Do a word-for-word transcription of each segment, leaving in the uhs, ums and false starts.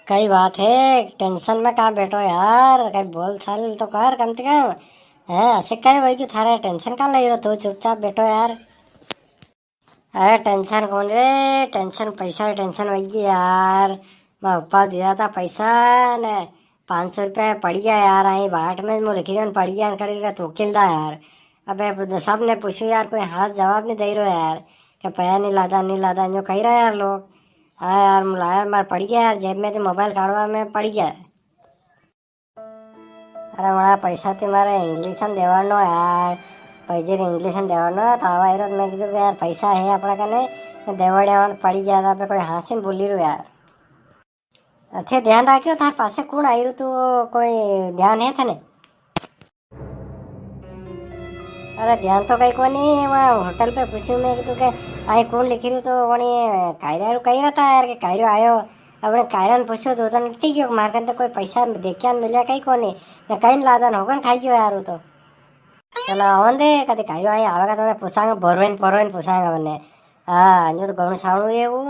कई बात है, टेंशन में का बैठो यार, कई बोल चाल तो कर कम से कम। हैं, ऐसे कई वही की थारे टेंशन का ले रहो तू, चुपचाप बैठो यार। अरे टेंशन कौन रे, टेंशन पैसा री टेंशन वही की यार। मैं ऊपर दिया था पैसा ने पाँच सौ रुपया पड़ी गया यार, आई बाट में मुँह लिखी पड़ी गया, कड़ी का तो किल्दा यार। अबे सब ने पूछू यार, कोई हाथ जवाब नी दे रहो यार, के पया नी लादा, नी लादा, न्यू कही रहा यार लोग। हाँ यार, मुलाया मार पड़ी गया यार, जेब में थी मोबाइल काढ़वा में पड़ी गया। अरे वणा पैसा थी मारे इंग्लिशन देवानो यार, पैजे रे इंग्लिशन देवानो, तो आवा हीरो, मैं कीधु के यार पैसा है अपना कने, मैं देवाड़िया वाला पड़ी गया था, पे कोई हाथ से बोली रू यार। अच्छे ध्यान राखियो, थार पासे कौन आई रू तू, कोई ध्यान है थने? अरे ध्यान तो कई कोनी, वहाँ होटल पे पूछू मैं कि तू के आई कौन लिखी रू, तो वणी कायरा रू कही रहा था यार, के कायरो आयो। अपने कायरा ने पूछो तो, तो ठीक है, मार कन तो कोई पैसा देखिया मिलिया कई कोनी, न कई लादा न होगन खाई गयो यार वो तो। चलो आवन दे, कदे कायरो आई आवेगा तो मैं पूछांगा, बोरवेन पोरवेन पूछांगा वने। हाँ, न्यू तो घणो सावणो है वो,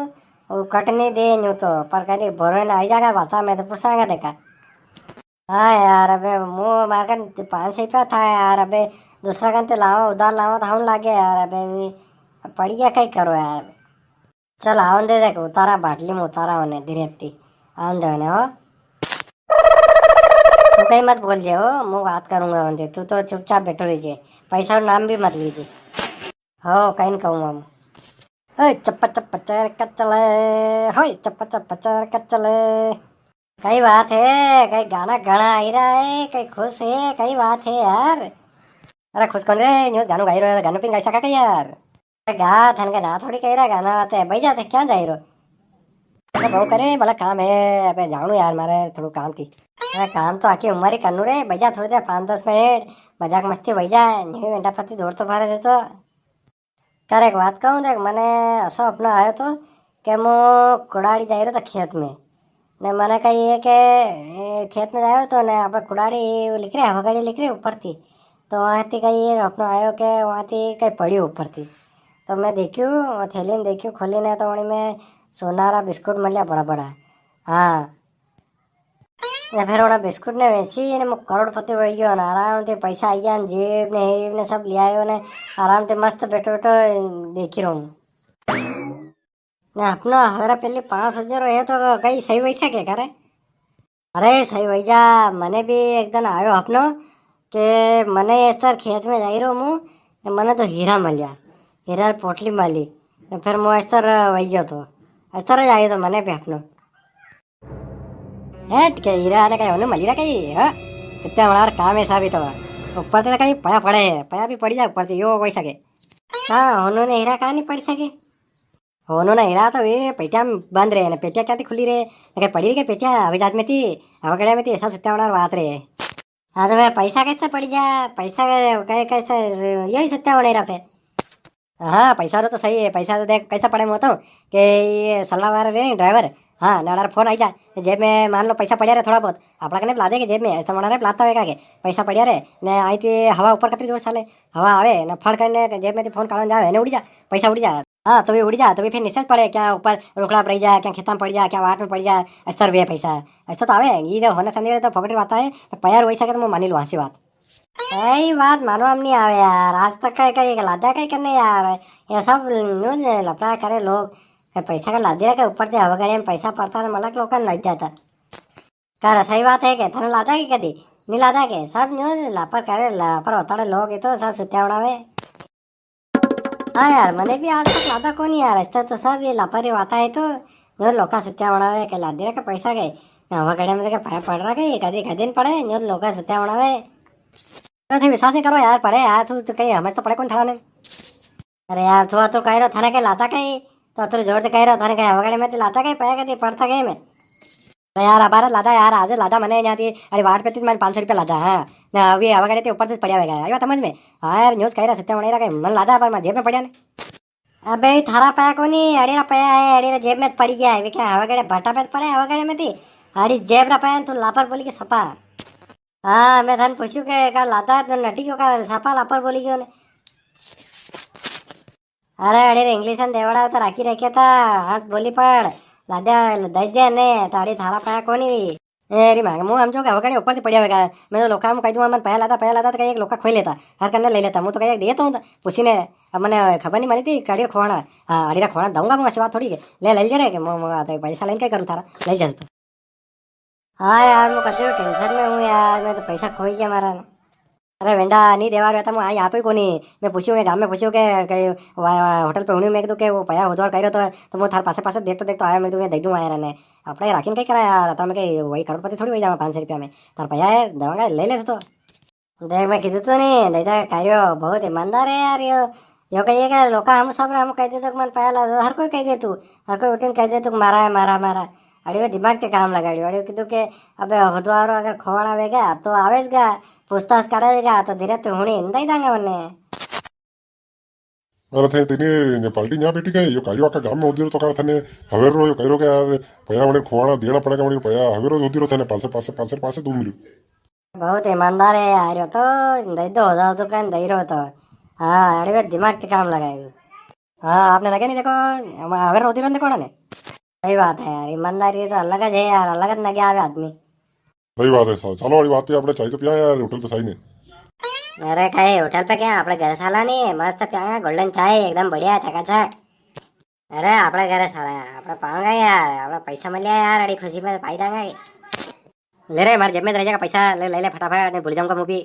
वो कट नहीं दे न्यू तो, पर कदे बोरवेन आई जागा बाता में तो पूछांगा देखा। हाँ यार, अबे मु मार कन पाँच सौ रुपया था यार, अबे दूसरा कन ते लावा, उधार लावा तो हम लागे यार, अबे भी पड़ी गया, कई करो यार। चल आवन दे, देख उतारा बाटली में उतारा होने धीरे ती, आवन दे होने हो। तू कई मत बोल जे हो, मु बात करूंगा होने, तू तो चुपचाप बैठो रही जे, पैसा और नाम भी मत लीजे। हो, कई न कहूँ मामू। ओए चप्पा चप्पा चर कचले, होए चप्पा चप्पा चर कचले। कई बात है, कई गाना घणा आई रहा है, कई खुश है, कई बात है यार। अरे खुश कौन रे, न्यूज गानू गाई रहो, गानू पिन गाई सका के यार? अरे गा, थन के ना थोड़ी कही रहा गाना आते, भाई जाते क्या जाई रो? अरे बहु करे, भला काम है, अबे जावणू यार, मारे थोड़ू काम थी। अरे काम तो आखी उम्र ही करनू रे, बजा थोड़ी देर पाँच दस मिनट, मजाक मस्ती वही जा, न्यू घंटा पति दौड़ तो फारे दे तो। कर एक बात कहूँ देख, मने असो अपनो आयो तो के मु कुड़ाड़ी जाई रहो तो खेत में, ने मने कही है के, ए, खेत में जायो तो ने आपणे कुड़ाड़ी वो लिख रहे, हवा गाड़ी लिख रहे ऊपर थी, तो वहाँ थी कही है अपनो आयो के वहाँ थी कहीं पड़ी ऊपर थी, तो मैं देखू, वो थैली में देखू खोली ने, तो उन्हीं में सोनारा बिस्कुट मिलिया बड़ा बड़ा। हाँ, ने फिर उड़ा बिस्कुट ने वेची ने मु करोड़पति हो गयो ने आराम से पैसा आई गया ने जेब ने हेब ने सब ले आयो ने आराम से मस्त बैठो बैठो देखी रहूं। ने अपनो हवेरा पहले पाँच बजे रो है तो कई सही वैसा के करे? अरे सही वैजा, मने भी एक दिन आयो अपनो के मने इस तरह खेत में जाई रो मु, ने मने तो हीरा मिलिया, हीरा री पोटली मिली, ने फिर मु इस तरह वही गयो तो, इस तरह जाई तो मने भी अपनो। हेट के हीरा ने कई होने मली रा कई, हाँ? सत्या मनार काम है साबित हुआ। ऊपर तो कई पया पड़े है, पया भी पड़ी जा ऊपर से, यो कोई सके। का होनो ने हीरा का नहीं पड़ी सके? होनो ने हीरा तो ये पेटिया में बंद रहे, ने पेटिया क्या थी खुली रहे, ने कई पड़ी रही के पेटिया, अभी जात में थी, हवा गड़े में थी, सब सत्या मनार बात रहे। हाँ तो मैं पैसा कैसे पड़ी जा, पैसा कै-, कैसे, यही सत्या मनार पे। हाँ, पैसा रो तो सही है, पैसा तो देख कैसा पड़े मु तो, के ये सलाह वाला रे नी, ड्राइवर, हाँ, नाड़ा फोन आई जा, जेब में मान लो पैसा पड़िया रे थोड़ा बहुत, आपड़ा कने लादे के जेब में, ऐसा मना रे लाता होएगा के, पैसा पड़िया रे, ने आई थी हवा ऊपर कतरी जोर साले, हवा आवे, ने फड़ करने जेब में थी फोन काढ़न जावे, ने उड़ी जा, पैसा उड़ी जा। हाँ, तो भी उड़ी जा, तो भी फिर नीचे पड़े, क्या ऊपर रोकड़ा पड़ी जा, क्या खेता में पड़ी जा, क्या वाट में पड़ी जा, अस्तर भी है पैसा, ऐसा तो आवे, ये जो होना संदेह तो फोकट बात है, तो पैर वैसा के तो मैं मानी लूँ, हंसी बात। ए, ई बात मानवा में नहीं आवे यार। आज तक का, का एक लादा का ही करने यार। ये सब न्यूज लफड़ा करे लोग। ये पैसा का लादी रखे ऊपर से हवा गाड़ी में पैसा पड़ता तो मलक लोग का लग जाता। कर सही बात है के? थने लादा के कदी? नहीं लादा के? सब न्यूज लापर करे, लापर बताड़े लोग, ये तो सब सुत्या उड़ावे। हाँ यार, मने भी आज तक लादा कोनी यार, इस तरह तो सब ये लापरी वाता है तो, जो लोका सुत्या बनावे के लादी रखे पैसा के, ने हवा गड़े में तो के पाया पड़ रहा के, कदी कदी न पड़े, जो लोका सुत्या बनावे। तो थे विश्वास नहीं करो यार, पड़े यार, तू तो कहीं हमें तो पड़े कौन थाने। अरे यार, तू अतुर कह रहा थाने के लाता कहीं, तो अतुर जोर से कह रहा थाने के हवा गड़े में तो लाता कहीं, पाया कदी पड़ता कहीं में। अरे यार, अबार लादा यार, आज लादा मने यहाँ थी, अरे वाट पे थी, मैंने पाँच सौ रुपया लादा, हाँ। ना, अभी हवा गड़े थे, ऊपर से पड़ा हुआ है, आई बात समझ में? हाँ यार, न्यूज कह रहा, सत्या मने रहा, मन लादा, पर मैं जेब में पड़ा ने। अबे, थारा पाया कोनी, अड़ी रा पाया है, अड़ी रा जेब में पड़ी गया है, वे क्या हवा गड़े भाटा पे पड़े, हवा गड़े में थी, अड़ी जेब रा पाया, तू लापर बोली के सपा। हाँ, मैं थाने पूछू के का लादा, तो नटी क्यों का सपा लापर बोली क्यों ने? अरे, अड़े रे, इंग्लिश में देवड़ा तो राखी रखे था, हाथ बोली पड़, लाद्या, दई दे ने, ताड़ी थारा पाया कोनी री। ए री मांग, मु हमजो के हवे कणी ऊपर से पड़िया होगा। मैं तो लोका में कह दूंगा, मन पाया लाता, पाया लाता, तो कहीं एक लोका खोई लेता, हर कन्ने ले लेता। मु तो कहीं एक देता हूँ, पूछी ने, अब मने खबर नहीं मानी थी, काड़ी रा खोवाणा। हाँ, आड़ी रा खोवाणा दूंगा, मु ऐसी बात थोड़ी है। ले, ले जा रे, के मु, मु, आ तो पैसा लेने क्या करूँ थारा, ले जा तू। हाँ यार, मैं कति टेंशन में हूँ यार, मैं तो पैसा खोई गया मारा ने। अरे वेंडा, नी देवा रे, तो मैं यहाँ तो ही कोनी। मैं पूछ्यू, मैं गांव में पूछ्यू के, के वा-, वा-, होटल पे हुणी, मैं कीधु के वो पया होदवार कह रहे तो, तो मैं थार पासे पासे देखतो देखतो आया, मैं कीधु मैं दे दूँ आया ने। अपने राखी ने कई करा यार, तो मैं कही वही करोड़पति थोड़ी हो जावा पाँच सौ रुपया में। थार पया है, देवांगा, ले ले तो। देख, मैं कीधु तो नी, दादा कार्यो बहुत ईमानदार है यार यो। यो कहिए के लोका हम सब रे, हम कह दे तो मन पाया ला, हर कोई कह दे तू, हर कोई उठीन कह दे तू, मारा है, मारा, मारा। अड़ी वो दिमाग ते काम लगाड़ियो, अड़ी वो कीधु के अबे होदवारो अगर खोवाणा वेगा, तो आवेगा, पूछताछ करेगा, तो धीरे ते हुणी दई दांगा वने। अरे थे तेने ने पार्टी न्या बैठी गए, यो कार्यो आका गांव में होदी रो तो कर थने हवेर रो, यो कह रो के यार, पया वने खोवाणा देना पड़ेगा, वने पया हवेर रो होदी रो थने पासे, पासे, पासे, पासे दो मिनट। बहुत ईमानदार है यार, यो तो दई दो हो जाओ तो कहीं दई रो तो। हाँ, अरे वे दिमाग ते काम लगाएगा। हाँ, आपने लगे नहीं देखो, हम हवेर रो होदी रो ने देखो ना ने। सही बात है यार, ईमानदारी तो अलग है यार, अलग है ना क्या आवे आदमी। सही बात है साहब। चलो, वाली बात पे आपने चाय तो पिया यार, होटल पे चाय ने। अरे, कहे होटल पे क्या, आपणे घरे साला नी, मस्त पियांगा golden चाय, एकदम बढ़िया, चकाचक। अरे, आपणे घरे साला, आपणे पाऊंगा यार, आपणे पैसा मिल गया यार, अड़ी खुशी में पाई दांगा। ले रे, मारे जेब में रह जाएगा पैसा, ले, ले, ले फटाफट, नहीं भूल जाऊंगा मु भी।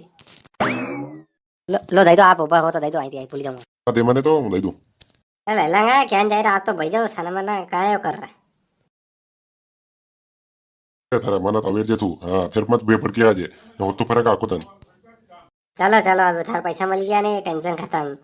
लो, लो, दई दो, आप उबा हो तो दई दो, आई थी, आई भूल जाऊंगा। हाँ, दे मने तो, दई दो। ले, ले लांगा, क्या जाए रहा, आप तो भाई जाओ, साना मना, कायो कर रहा है? ए, थारा मना तो अवेर जे तू, हाँ, फिर मत बेपर किया जे, हो तो फर्क आको तन। चलो, चलो, अब थार पैसा मिल गया ने, टेंशन खत्म।